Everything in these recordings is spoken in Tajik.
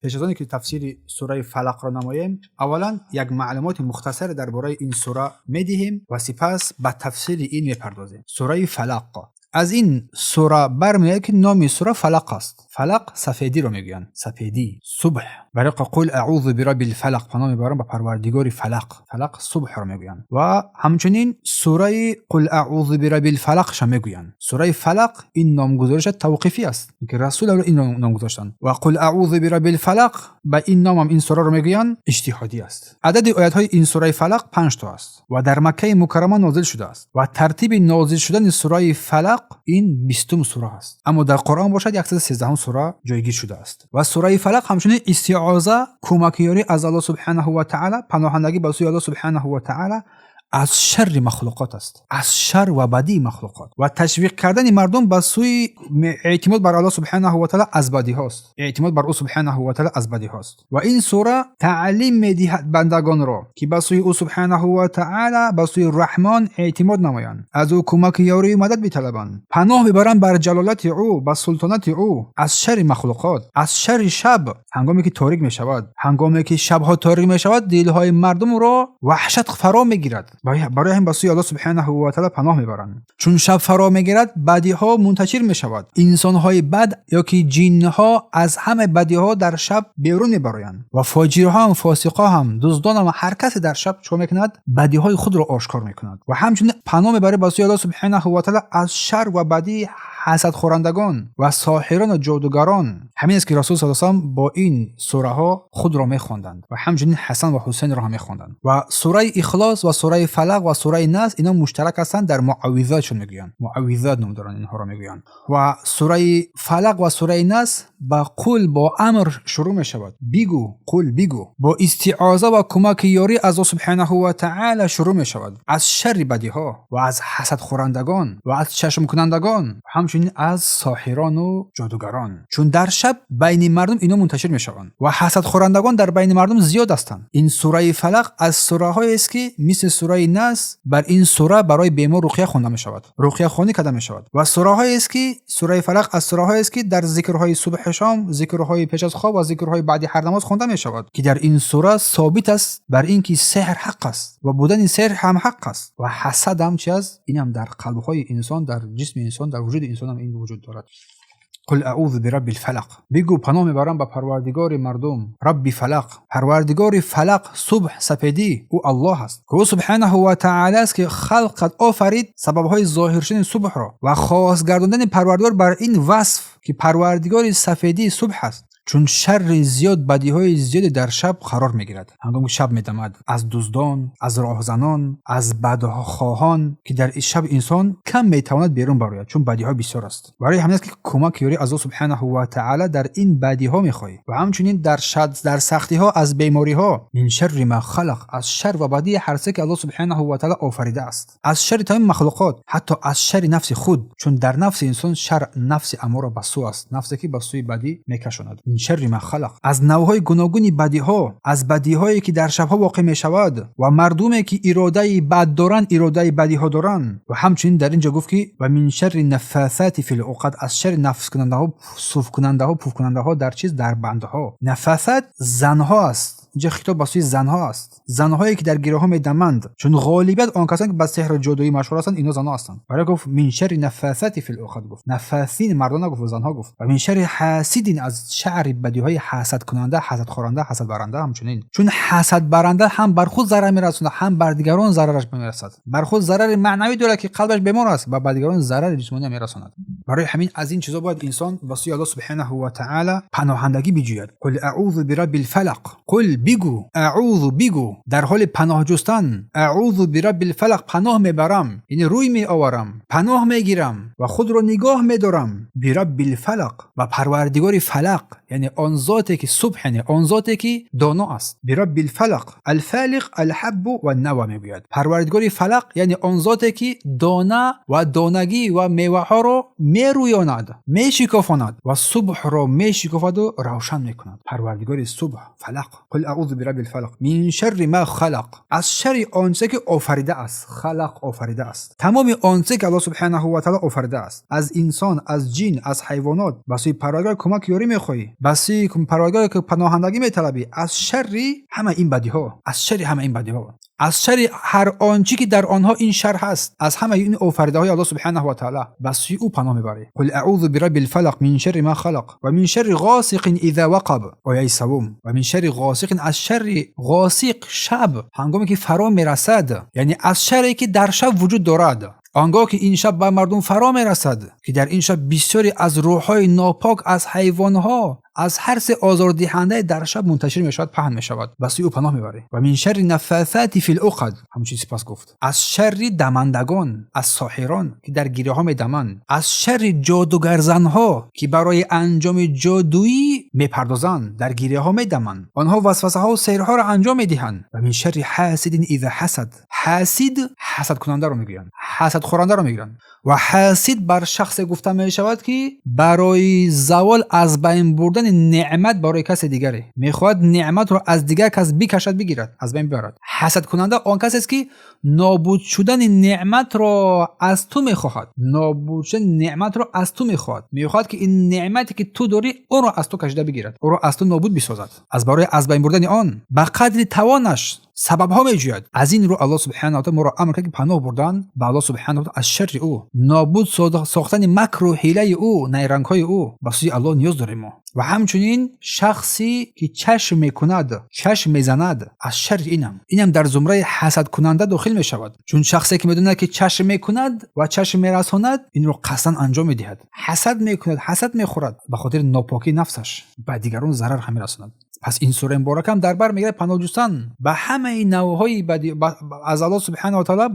Пеш аз оне ки тафсири сураи Фалақро намоем, аввалан як маълумоти мухтасаре дар бораи ин сура медиҳем ва сипас ба тафсири ин мепардозем. Сураи Фалақ. Аз ин сура бармеояд, ки номи сура Фалақ аст. Фалақ сафедиро мегӯянд, сафедӣ, субҳ. Барои قل أعوذ برب الفلق, паноҳ мебарам ба Парвардигори Фалақ. Фалақ субҳро мегӯянд ва ҳамчунин сураи قل أعوذ برب الفلق ша мегӯянд. Сураи Фалақ ин номгузориша тавқифӣ аст, ки Расул ин ном гузоштанд, ва قل أعوذ برب الفلق ба ин номам ин сураро мегӯянд, иҷтиҳодӣ аст. Адади оятҳои ин сураи Фалақ панҷ то аст ва дар Маккаи Мукаррама нозил шудааст ва тартиби нозил шудани сураи Фалақ ин 20-ум сура аст, аммо дар Қуръон бошад, 113-ум сура ҷойгир шудааст. Ва сураи Фалақ ҳамчунин истиоза, кӯмакёрӣ аз Аллоҳ субҳанаҳу ва таъала, паноҳандагӣ ба сӯи Аллоҳ субҳанаҳу ва таъала аз шарри махлуқот аст, аз шар ва бадии махлуқот, ва ташвиқ кардани мардум ба сӯи эътимод бар Аллоҳ субҳанаҳу ва таъала аз бадиҳост, эътимод бар ӯ субҳанаҳу ва таъала аз бадиҳост. Ва ин сура таълим медиҳад бандагонро, ки ба сӯи ӯ субҳанаҳу ва таъала, ба сӯи Раҳмон эътимод намоянд, аз ӯ кӯмаки ёрию мадад биталабанд, паноҳ бибаранд бар ҷалолати ӯ, ба султонати ӯ аз шарри махлуқот, аз шарри шаб, ҳангоме ки торик мешавад. Ҳангоме ки шабҳо торик мешавад, дилҳои мардумро ваҳшат фаро мегирад. Барои ҳамин ба сӯи Аллоҳ субҳанаҳу ва таъала паноҳ мебаранд, чун шаб фаро мегирад, бадиҳо мунташир мешавад. Инсонҳои бад ё ки ҷинҳо аз ҳама бадиҳо дар шаб берун мебароянд ва фоҷирҳо ҳам, фосиқҳо ҳам, дуздон ҳам, ҳар касе дар шаб чӣ мекунад? Бадиҳои худро ошкор мекунад. Ва ҳамчунин паноҳ мебарад ба сӯи Аллоҳ субҳанаҳу ва таъала аз шар ва бадии ҳасадхӯрандагон ва соҳирону ҷодугарон. Ҳамин аст, ки Расул са салам бо ин сураҳо худро мехонданд ва ҳамчунин Ҳасан ва Ҳусайнро ҳам мехонданд. Ва сураи Ихлос ва сураи Фалақ ва сураи Нас ино муштарак ҳастанд, дар муаввизатшон мегӯянд, муаввизат ном доранд, инҳоро мегӯянд. Ва сураи Фалақ ва сураи Нас ба қул, бо амр шурӯъ мешавад: бигӯ, қул, бигӯ. Бо истиоза ва кӯмаки ёрӣ аз Аллоҳ субҳанаҳу ва таъала шурӯъ мешавад аз шарри бадиҳо ва аз ҳасадхӯрандагон ва аз чашмкунандагон, ҳамчунин аз соҳирону ҷодугарон, чун дар шаб байни мардум ино мунташир мешаванд ва ҳасадхӯрандагон дар байни мардум зиёд ҳастанд. Ин сураи Фалақ аз сураҳоест, ки мисли сураи Нас бар ин сура барои бемор руқя хонда мешавад, руқяхонӣ карда мешавад. Ва сураҳоест, ки сураи Фалақ аз сураҳоест, ки дар зикрҳои субҳи шом, зикрҳои пеш аз хоб ва зикрҳои баъди ҳар намоз хонда мешавад, ки дар ин сура собит аст бар ин ки сеҳр ҳақ аст ва будани сеҳр ҳам ҳақ аст ва ҳасад ҳам чи аст, инам дар қалбҳои инсон, дар ҷисми инсон, дар вуҷуди инсон ҳам ин вуҷуд дорад. قل أعوذ برب الفلق, бигӯ: паноҳ мебарам ба Парвардигори мардум, Рабби Фалақ, Парвардигори Фалақ, субҳ, сафедӣ. Ӯ Аллоҳ аст, ки ӯ субҳанаҳу ва таъала аст, ки халқат офарид, сабабҳои зоҳир шудани субҳро ва хос гардондани Парвардигор бар ин васф, ки Парвардигори сафедии субҳ аст, чун шарри зиёд, бадиҳои зиёде дар шаб қарор мегирад. Ҳангоме ки шаб медамад, аз дуздон, аз роҳзанон, аз бадхоҳон, ки дар шаб инсон кам метавонад берун барояд, чун бадиҳо бисёр аст. Барои ҳамин аст, ки кӯмак ёрӣ аз Аллоҳ субҳанаҳу ва таъала дар ин бадиҳо мехоҳӣ. Ва ҳамчунин дар сахтиҳо, аз бемориҳо, من شر ما خلق, аз шар ва бадии ҳар се ки Аллоҳ субҳанаҳу ва таъала офаридааст, аз шарри тамоми махлуқот, ҳатто аз шарри нафси худ, чун дар нафси инсон шар, нафси аммора ба сӯ аст, нафсе ки ба сӯи бадӣ мекашонад. من شر ما خلق, аз навъҳои гуногуни бадиҳо, аз бадиҳое ки дар шабҳо воқеъ мешавад ва мардуме ки иродаи бад доранд, иродаи бадиҳо доранд. Ва ҳамчунин дар ин ҷо гуфт, ки ومن شر النفاثات في العقد, аз шарри нафскунандаҳо, суфкунандаҳо, пуфкунандаҳо дар чиз, дар бандҳо. Нафасат занҳо аст, инҷо хитоб ба сӯи занҳо аст, занҳое ки дар гироҳҳо медаманд, чун ғолибият он касоне ки ба сеҳру ҷодуӣ машҳур ҳастанд, ино занҳо ҳастанд. Барои гуфт من شر النفاثات في العقد, гуфт нафасин, мардон нагуфт, занҳо гуфт. ومن شر حاسد, аз шарри бадиҳои ҳасадкунанда, ҳасадхӯранда, ҳасадбаранда. Ҳамчунин чун ҳасадбаранда ҳам бар худ зарар мерасонад, ҳам бар дигарон зарараш мерасад. Бар худ зарари маънавӣ дорад, ки қалбаш бемор аст, ва ба дигарон зарари ҷисмонӣ мерасонад. Барои ҳамин аз ин чизо бояд инсон ба сӯи Аллоҳ субҳанаҳу ва таъала паноҳандагӣ биҷӯяд. قل أعوذ برب الفلق, قل, бигӯ, أعوذ, бигӯ дар ҳоли паноҳ ҷустан, أعوذ برب الفلق, паноҳ мебарам, яъне рӯй меоварам, паноҳ мегирам ва худро нигоҳ медорам, برب الفلق, ба Парвардигори Фалақ, яъне он зоте ки субҳ, яъне он зоте ки доно аст. برب الفلق, الفالق الحب والنوى мегӯяд. Парвардигори Фалақ, яъне он зоте ки дона ва донагӣ ва меваҳоро мерӯёнад, мешикофонад ва субҳро мешикофаду равшан мекунад, Парвардигори субҳ, Фалақ. قل أعوذ برب الفلق من شر ما خلق, аз шарри он чизе ки офарида аст. خلق офарида аст, тамоми он чизе ки Аллоҳ سبحانه وتعالى офарида аст, аз инсон, аз ҷин, аз ҳайвонот. Ба сӯи Парвардигор кӯмак, ёрӣ мехоҳӣ, ба сӯи Парвардигоре ки паноҳандагӣ металабӣ аз шарри ҳама ин бадиҳо, аз шарри ҳама ин бадиҳо, аз шарри ҳар он чӣ ки дар онҳо ин шар ҳаст, аз ҳамаи ин офаридаҳои Аллоҳ سبحانه وتعالى ба сӯи ӯ паноҳ мебарӣ. قل أعوذ برب الفلق من شر ما خلق ومن شر غاسق إذا وقب. Ояи савум. ومن شر غاسق, аз шарри غاسق, шаб ҳангоме ки фаро мерасад, яъне аз шарре ки дар шаб вуҷуд дорад, он гоҳ ки ин шаб ба мардум фаро мерасад, ки дар ин шаб бисёре аз рӯҳҳои нопок, аз ҳайвонҳо, аз ҳар се озордиҳандае дар шаб мунташир мешавад, паҳн мешавад, ба сӯи ӯ паноҳ мебарӣ. ومن شر النفاثات في العقد. Ҳамчунин сипас гуфт: аз шарри дамандагон, аз соҳирон, ки дар гиреҳҳо медаманд, аз шарри ҷодугарзанҳо, ки барои анҷоми ҷодуӣ мепардозанд, дар гиреҳҳо медаманд, онҳо васвасаҳо, сеҳрҳоро анҷом медиҳанд. ومن شر حاسد إذا حسد. حاسد ҳасадкунандаро мегӯянд, ҳасадхӯрандаро мегӯянд. Ва ҳасид бар шахсе гуфта мешавад, ки барои завол, аз байн бурдани неъмат барои касе дигаре мехоҳад, неъматро аз дигар кас бикашад, бигирад, аз байн бибарад. Ҳасадкунанда он касест, ки нобуд шудани неъматро аз ту мехоҳад, нобуд шудани неъматро аз ту мехоҳад, мехоҳад, ки ин неъмате ки ту дорӣ, онро аз ту кашида бигирад, ӯро аз ту нобуд бисозад. Аз барои аз байн бурдани он ба қадри тавонаш сабабҳо меҷӯяд. Аз ин рӯ Аллоҳ سبحانه وتعالى моро амр кард, ки паноҳ бурдан ба Аллоҳ سبحانه وتعالى аз шарри ӯ, нобуд сохтани макру ҳилаи ӯ, найрангҳои ӯ. Ба сӯи Аллоҳ ниёз дорем мо. Ва ҳамчунин шахсе ки чашм мекунад, чашм мезанад, аз шарри инам дар зумраи ҳасадкунанда дохил мешавад, чун шахсе ки медонад, ки чашм мекунад ва чашм мерасонад, инро қасдан анҷом медиҳад, ҳасад мекунад, ҳасад мехӯрад, ба хотири нопокии нафсаш ба дигарон зарар ҳам мерасонад. Пас ин сураи муборакам дар бар мегирад паноҳ ҷустан ба ҳамаи навъҳои бадӣ аз Аллоҳ سبحانه وتعالى.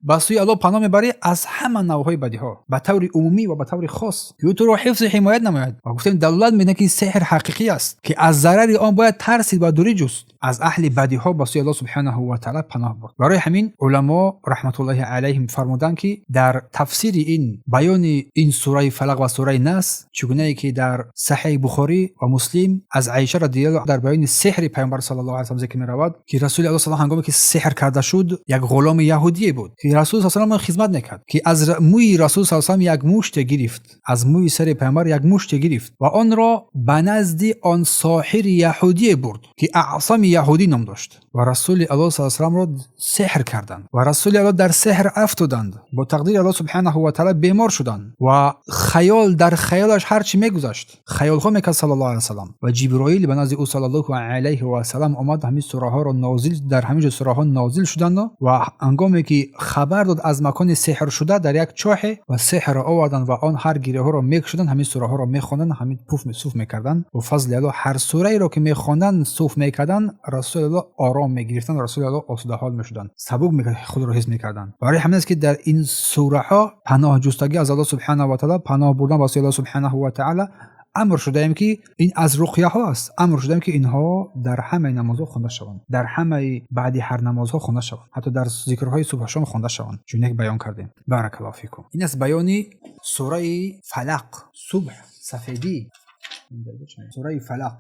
Ба сӯи Аллоҳ паноҳ мебарӣ аз ҳама навъҳои бадиҳо, ба таври умумӣ ва ба таври хос, ки ӯ туро ҳифзу ҳимоят намояд. Ва гуфтем, далолат медиҳад, ки сеҳр ҳақиқӣ аст, ки аз зарари он бояд тарсид ва дурӣ ҷуст. Аз аҳли бадиҳо ба сӯи Аллоҳ سبحانه وتعالى паноҳ бурд. Барои ҳамин уламо رحمة الله عليهم фармуданд, ки дар тафсири ин баёни ин сураи Фалақ ва сураи Нас, чӣ гунае ки дар Саҳеҳи Бухорӣ ва Муслим аз Аиша رضي الله дар баёни сеҳри Паёмбар صلى الله عليه وسلم зикр меравад, ки Расули Аллоҳ сал ҳангоме ки сеҳр карда шуд, як ғуломи яҳудие буд, ки Расул салам хизмат мекард, ки аз мӯи Расул салам як муште гирифт, аз мӯи сари Паёмбар як муште гирифт ва онро ба назди он соҳири яҳудие бурд, ки Аъсами яҳудӣ ном дошт. Ва Расули Аллоҳ саламро сеҳр карданд ва Расули Аллоҳ дар сеҳр афтоданд. Бо тақдири Аллоҳ سبحانه وتعالى бемор шуданд ва хаёл дар хаёлаш ҳар чӣ мегузашт, хаёлҳо мекард صلى الله عليه وسلم. Ва Ҷиброил ба назди ӯ صلى الله عليه وسلم омад, ҳамин сураҳоро нозил, дар ҳамин ҷо сураҳо нозил шуданд. Ва ҳангоме ки хабар дод аз макони сеҳршуда дар як чоҳе, ва сеҳрро оварданд ва он ҳар гиреҳҳоро мекушуданд, ҳамин сураҳоро мехонданд, ҳамин пуф суф мекарданд. Бо фазли Аллоҳ ҳар сураеро ки мехонданд, суф мекарданд, Расули Аллоҳ ором мегирифтанд, Расули Аллоҳ осудаҳол мешуданд, сабук худро ҳис мекарданд. Барои ҳамин аст, ки дар ин сураҳо паноҳ ҷустагӣ аз Аллоҳ سبحانه وتعالى, паноҳ бурдан ба сӯи Аллоҳ سبحانه وتعالى амр шудаем, ки ин аз руқяҳо аст. Амр шудаем, ки инҳо дар ҳамаи намозҳо хонда шаванд, дар ҳамаи баъди ҳар намозҳо хонда шаванд, ҳатто дар зикрҳои субҳшом хонда шаванд, чун як баён кардем. بارك الله فيكم. Ин аст баёни сураи Фалақ, субҳ, сафедӣ, сураи Фалақ.